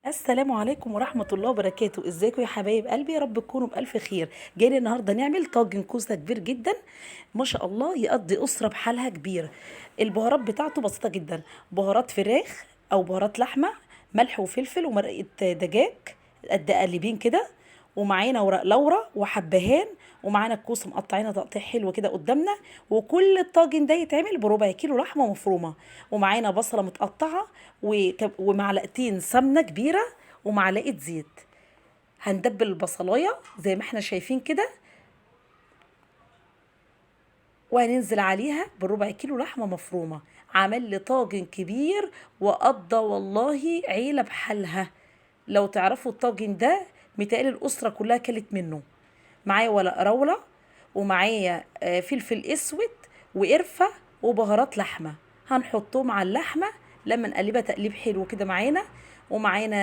السلام عليكم ورحمة الله وبركاته. ازيكم يا حبايب قلبي؟ يا رب تكونوا بألف خير. جايين النهارده نعمل طاجن كوسة كبير جدا ما شاء الله، يقضي أسرة بحالها كبيرة. البهارات بتاعته بسيطة جدا، بهارات فراخ أو بهارات لحمة، ملح وفلفل ومرقة دجاج قد قلبين كده، ومعانا ورق لورا وحبهان، ومعانا الكوسه مقطعينها تقطيع حلو كده قدامنا. وكل الطاجن ده يتعمل بربع كيلو لحمه مفرومه، ومعانا بصله متقطعه ومعلقتين سمنه كبيرة ومعلقة زيت. هندبل البصلايه زي ما احنا شايفين كده، وهننزل عليها بربع كيلو لحمه مفرومه. عمل لي طاجن كبير وقضى والله عيله بحالها. لو تعرفوا الطاجن ده متهيألي الأسرة كلها كلت منه. معايا ورق راولة، ومعايا فلفل اسود وقرفة وبهارات لحمة، هنحطهم على اللحمة لما نقلبها تقليب حلو كده معانا. ومعانا